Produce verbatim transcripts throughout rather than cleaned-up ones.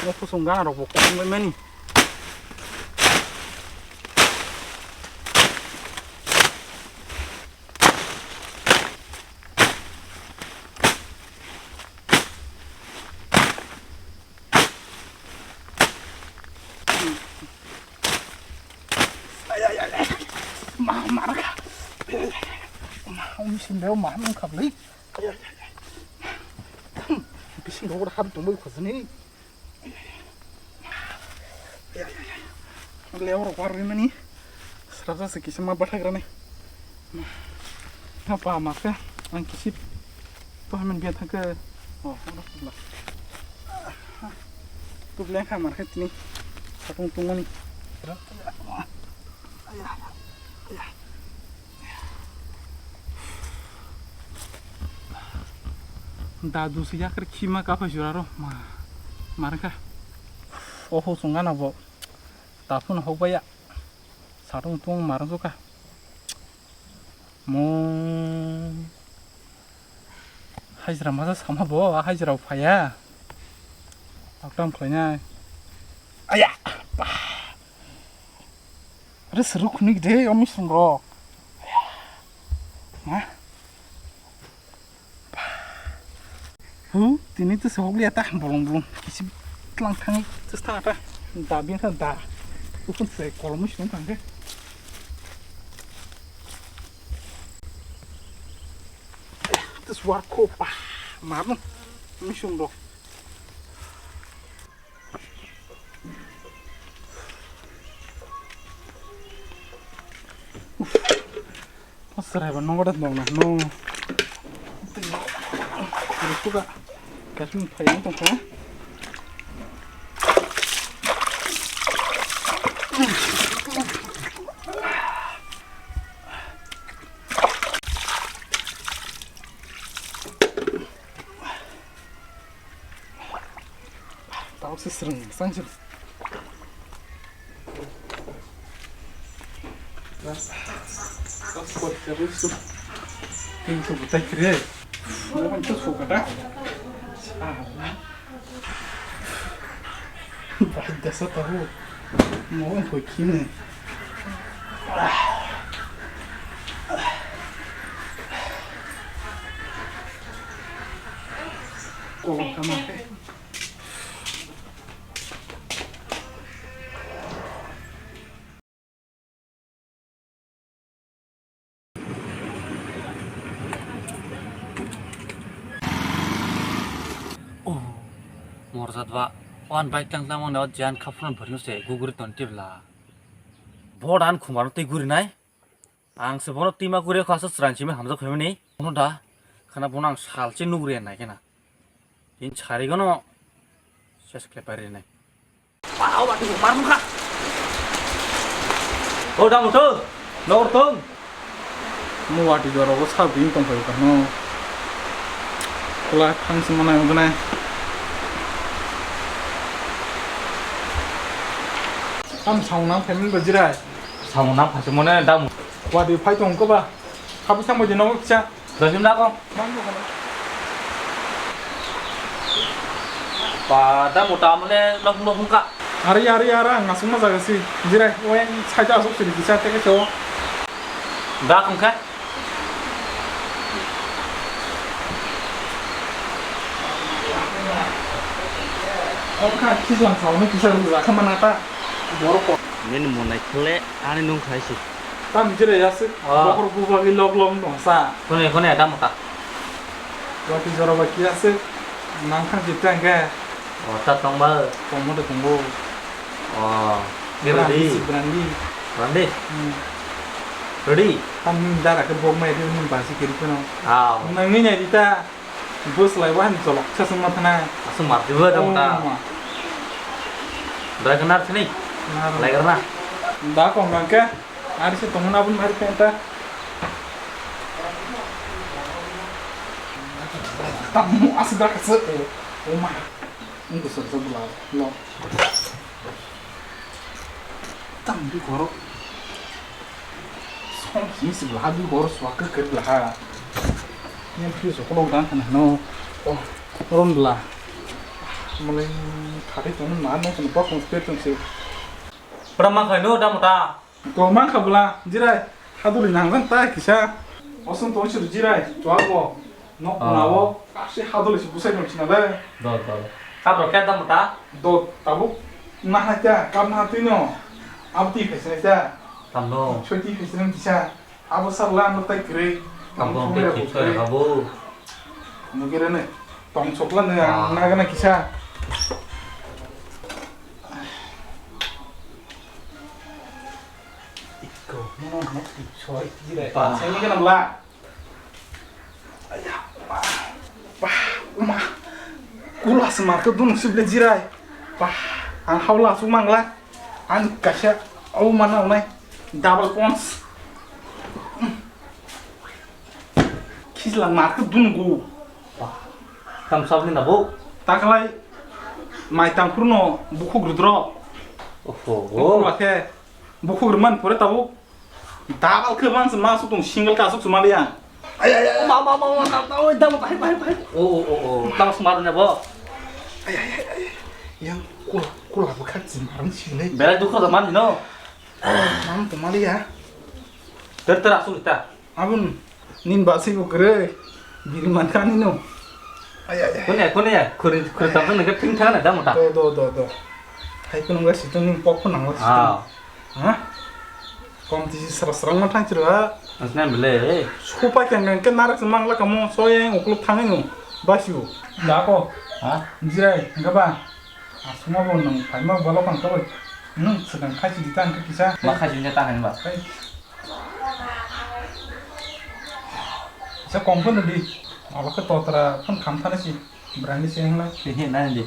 Mo kusung gana rok bo kong bai mani. Ay, ay, ay, ay. Ma, ma, ka. Ma, umi sindao ma, nung khablai. Ay, ay, ay, ay. Hmm, bising rok hap tongbai khosni. Leairok warwi mani srapsa se kisa ma bathakranai. Ha pa ma khe ang kisi to hamen biya thangkhe. Oh, oro pula. To leng kha mar khe tini. Satung tungmani. Dadu se yakhar khima kaphai jora ro ma markha. O ho songana bo taphun hokbaya satung tung marang jokha. Mo hajra masa sama bo, a hajra phaya. Aktam khlainai. Aya. Are sruk khunui de omi sung rok. Ma. Hu, tini to sahok liya ta bolong bolong. Kisi tlang thang to sta ta. Da bin ta da. Ukun se kolom sung thang ke. To swar ko pa. Marno. Omi sung rok. Serai ba nongo da nong na no. Suka. Kasih payung tong ka. Tao se sreng sang se. Tao se kot se bu su. King su bu tai kre. Mo kan tu su ka ta. Sa. Ba da sa ta hu. Mo kan ko kine. Kolom kama. Oh, morjat ba. Wan bike tang tang mano jan khapron bharno se guguri ton tibla. Bodan khumar tei guri nai. Ang se bono tima guri kho asa chwran simi hamjak phaimani. Bono da khana bono ang salchi nugri nai kena. Tin chari gono ses kle pari nai. Pao ba tu mar mukha. O da mutu. Nor tong. Mo wati jora go sa bin tong phai ka no. Kula thang sima nai ugna. Tam saung nang phaimani ba jirai. Saung nang phai mone da mu. Wati phai tong ko ba. Khabu sambo je nogo kisa. Dojim da ko. Ba da mota amle lok lok ka. Ari ari ara ngasung ma jaga si. Jirai oe sai ta asuk sini kisa teke cho. Da kong kha. Kong kha kisa sauni kisa rakha mana ta. Borok ko. Nini monai khle ani nung khai si. Tam jire yasik. Oh. Bokhor bubagi log log no sa. Kone kone da mota. Wati jora ba kiyasik. Nang khang jita engke. Oh, ta tong ba. Tong mo de tong bo. Oh. Brandi Ready. Si brandi. Brandi. Hmm. Ready. Tam ni dara ke bog mai de ni ba si kiri kono. Ah. Nang ni nyai dita. Bus lai wan jolok chasung ma thana. Asung mar jibo da mota. Oh, ma. Da kenar sini. Nar. Lai karna. Da kong nang ke. Ari se tongmani aboni mari penta. Tamu asda kasa o, o ma. Nunggu sa sa bula lo. Tam di koro. Som sini si bula di koro swa ke ke bula. Yang pi so kolok dan kana no. Oh, ron bula. Mole khatwi tongno na no kono bokong sper tong se. Pura ma khaino da mota. Ko man kha bla jirai haduli nang jan ta kisa. Osong tong sir jirai chwa bo. Nok Ah. Nao kasi haduli si busai tong sina le. Do do. Kap rok kya da mota? Do tabuk na ha kya kap na twi no. Abti khaisa kya. Tam no. Choti khaisa kisa. Abo sakla ano tai kwrwi. Abo ang tei kisa ya, abo. Nugirene. Tong chokla ne ang Ah. Nagana kisa. Ikko, mono no soi dire. Ba. Sai ni kana bla. Aya, ba. Ba, uma. Kula se marka dunu sible jirai. Ba, ang haula su mangla. Ang kaisa au mana unai. Double points. Khisla marka dungo. Tam sabni na bo. Taklai mai tangkhurno bukhuk rudro. Oho. Bukhuk rakhe. Bukhuk rwman pore tabuk. Double khe bang se ma suk tong single ka suk se ma liya. Ay, ay, ay. Ma, ma, ma, ma, ma, ma, oi, dam, bai, bai, bai. O, o, o, o. Tam se ma ne bo. Ay, ay, ay, ay. Yang kula, kula bo khak se ma rang sile. Bera dukho da man no. Mam to ma liya. Ter ter asuk ta. Abun nin ba swi bo kwrwi. Biri man kha nino. Ay, ay, ay. Kone, kone, khuri, khuri tam nang ke ping thang na da mota. Do, do, do, do. Hai kunung ga situng ning pok phunang ga situng. Ah. Ha? Kom tisi sra sra ma thang chiro ha. Asna bele. Supai kang kang ke narak se mangla kamo soyeng ukluk thangino. Basio. Da ko. Ha? Jirai, ga ba. Asuma bo nang phaima balo kang kawai. Nung swkang khai chidi ta ang kisa. Ma khai chidi ta hai ba. Hai. Sa kong phano di. Abo khe totra phano kham thana si. Brani se hwnla. He, he, nani di.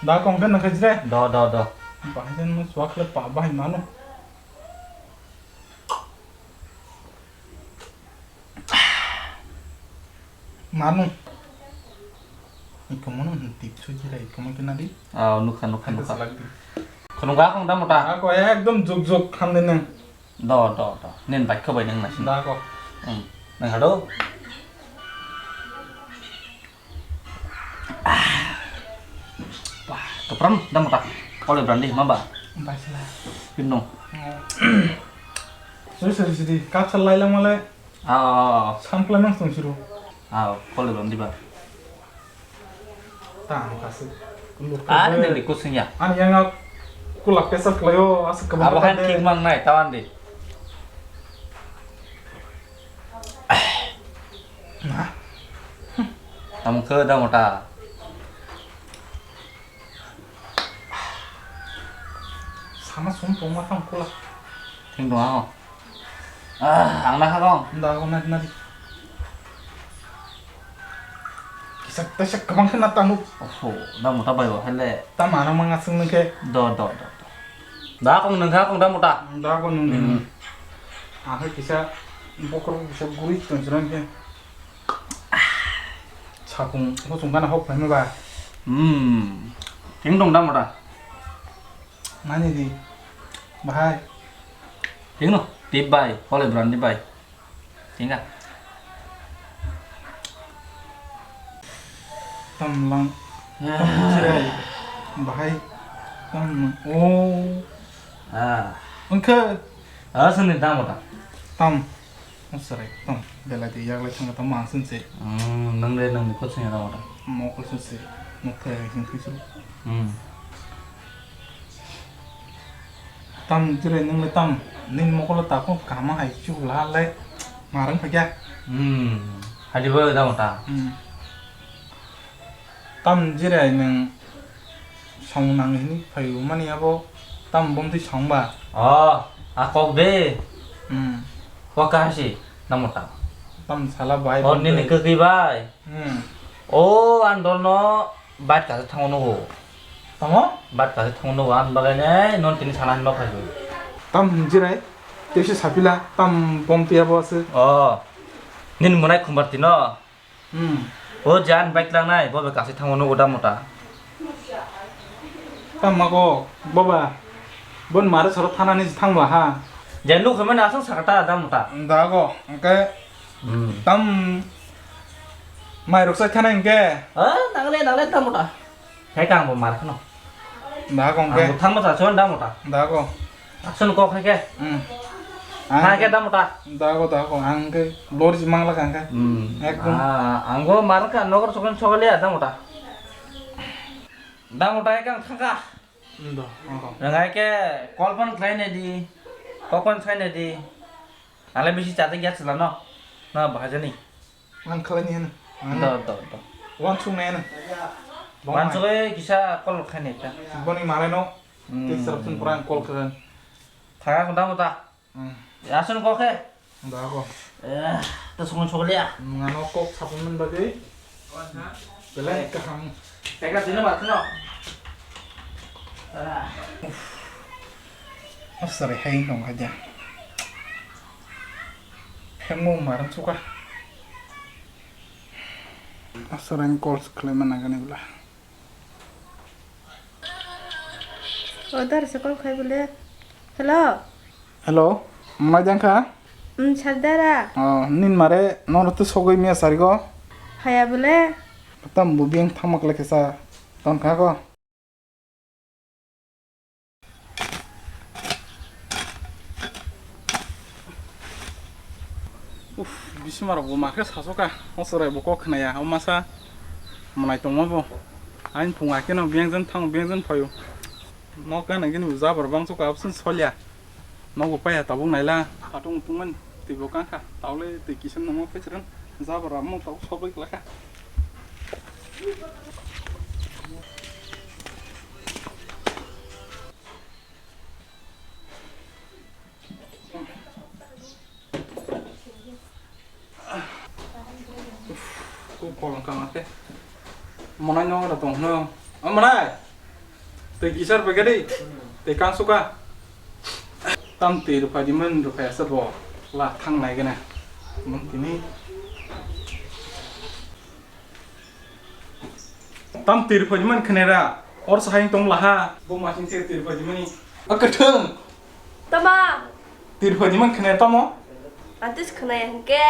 Da kong phano khai jre. Do, do, do. Bahai jan mo swak le pa bahai mano. Manu. Iko mano tip suji ra iko mano kena di. Ah, nukha, nukha, nukha. Khunung ga khung da mota. Ako ekdom juk juk kham de nang. Do, do, do. Nen bai kho bai nang na sin. Da ko. Hmm. Nang hado. Bah, kapram da mota. Kole brandi ma ba. Bai sila. Pin dong. Sorry, sorry, sorry. Kap sal lai lang male. Ah, ah, ah. Sampla nang sung siru. Ah, kole bam diba. Tang kasih. Ani nang di kusing ya. Ani yang aku kulak pesat kelayo asik kebang. Abo kan kick mang nai tawan di. Nah. Tamo ke da mota. Sama sung tong ma tang kulak. Thing dong ako. Ah, ang na kha kong. Nda ako na na di. Kisa tesa kabang khe na tanu. Oho, da mota bai bo hele. Ta mana manga sung nang khe. Do, do, do, do. Da kong nang kha kong da mota. Da ako nung nung. Hmm. Ang khe kisa bokhor kisa guri tong jran khe. Sakung hosung kana hok phaima ba. Hmm. Thing dong da mota. Nani di. Bahai. Thing no, tip bai, kole brandi bai. Tinga. Tam lang. Ah. Tam chirai. Bahai. Tam. Oh. Ah. Engke. Ah, sini tam mota. Tam. Sarai tam. Belai de yaglai thang tam ma sun se. Hmm, nang de nang ni kot sini tam mota. Mo kot sun se. Mo thai sing khisu. Hmm. Tam jire nung le tam, nin mokolo tako kama hai chukla le marang phakya. Hmm, hadi bo da mota. Hmm. Tam jire nung song nang hini phayu mani abo tam bomti song ba. Oh, a kok de. Hmm. Waka hasi da mota. Tam sala bai. Oh, bomti. Nini kaki bai. Hmm. Oh, andol no. Bike kasi thango nugo. Tamo? Bike kasi thango nugo, ang bagane non tini sana hinba phaibo. Tam hinjirai, tepsi sapila, tam bom tiya bo ase. Oh, nini monai khumbar tino. Hmm. O jan bike langnai, bo be kasi thango nugo da mota. Tam mago, boba, bon mare soro thana ni thangba ha. Jan lu khumane asong sakata da mota. Da go, engke. Hmm. Tam mai rok sai thana engke. Ha, nangle, nangle da mota. Hai kang bo mar kheno. Da kong ke. Ang bo thangma sa chon da mota. Da ko. Asun kok hai ke. Hmm. Hai ke da mota. Da ko, da ko. Ang ke lor ji mangla kang ke. Hmm. Ekdom. Ah, ang bo mar ka nogor chokon chokole da mota. Da mota hai kang thangka. Hmm, do. Ang ko. Rang hai ke call phone khlai ne di. Kok phone sai ne di. Ale bisi chate gas la no. Na bahajani. Ang khlai ni hana. Do, do, do. Wan chung nai na. Wan chung e kisa call khai nai ta. Boni malai no. Hmm. Tei sarap sun pura call khan. Thaga ko da mota. Hmm. Asun kok he. Da ko. Eh, ta sung chokole ya. Ngano kok sapan man bagwi. Belai kaham. Teka sini ba sini. Ah. Asari hai tong kha ja. Hemung maran suka. Asara ni call khlai mana gani bla. O dar se call khai bole. Hello. Hello. Mai jang kha? Um, Sardara. Oh, nin mare nono to sogoi miya sarigo. Haya bole. Tam bu biang thamak le kesa ton kha ko. Uff, bisima rok bo ma khe sasoka, o chwrai bo kok khnaya, o masa mwnai tongma bo. Aini phung akhe no bengjan thango, bengjan phaio. Nok gana gini bo jabra bangsoka, absini solya. Nogo paiya tabuk naila. Phatung tungmani twi bo kangkha. Taule twi kisa nangma phaisran. Jabra mo tabuk sokbai kwlakha. Kok kolong kang ake. Monai no da tong no. O monai. Tei kisar pegadi. Tei kang suka. Tam tei rupai di man rupai asa bo. La thang nai gana. Mon tini. Tam tirphoi man khnera, or sahai tong laha. Bo masing se tirphoi mani. A kathang. Tama. Tirphoi man khne tamo. Atis khna ya hingke.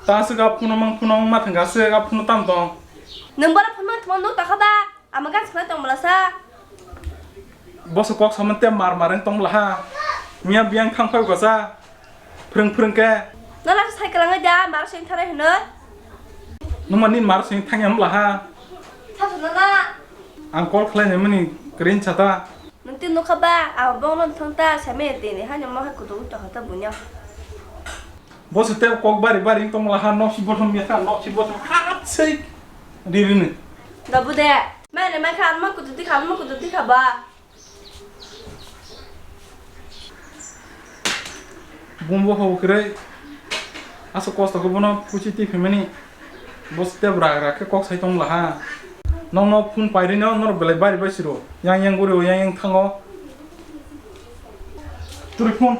Ta se ga phuno mang phuno ma thanga se ga phuno tam tong. Nang bara phuno tamo no ta kha ba. Ama gan sna tong mala sa. Boso kok saman te mar mar wng tong laha. Miya biyang thang phai basa. Phrwng phrwng khe. Nala cycle ang da mar sing thanai hwnwi. Numa nin mar sing thang yam laha. Sa sa nala. Ang call khlai nai mani green chata. Nung tin nukha ba, ang bong non thang ta same tini ha nyamo ha kudu to hata bunya. Boso te kok bari bari tong laha nok si bothom ya kha nok si bothom ha sei. Ri ri ni. Da bu de. Mai le mai kha ma kudu ti kha ma kudu ti kha ba. Bumbo hau kwrwi. Aswk kosto khe bono puchi twi phaimani. Bo step rak rak khe kok sai tong laha. Nokno phone pairino norok belai bari bai siro. Yang yang guri yang yang thango. Turi phone.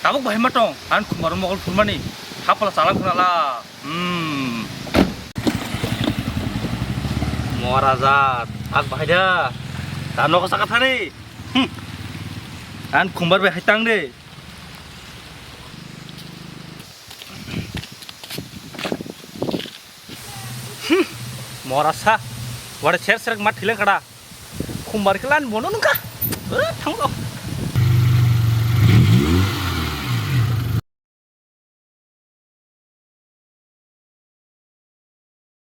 Tabuk bahai ma tong, ang khumaro mokol phunmani, hapla chalang khunala. Hmm. Mora jat, ak bahai da. Ta nokha saka thani. Hmm. Ang khumbar bai hai tang de. Hmm, mora sa. Wada ser ser ma thileng kada. Khumbar khe lan bono nungkha. Eh, thang lo.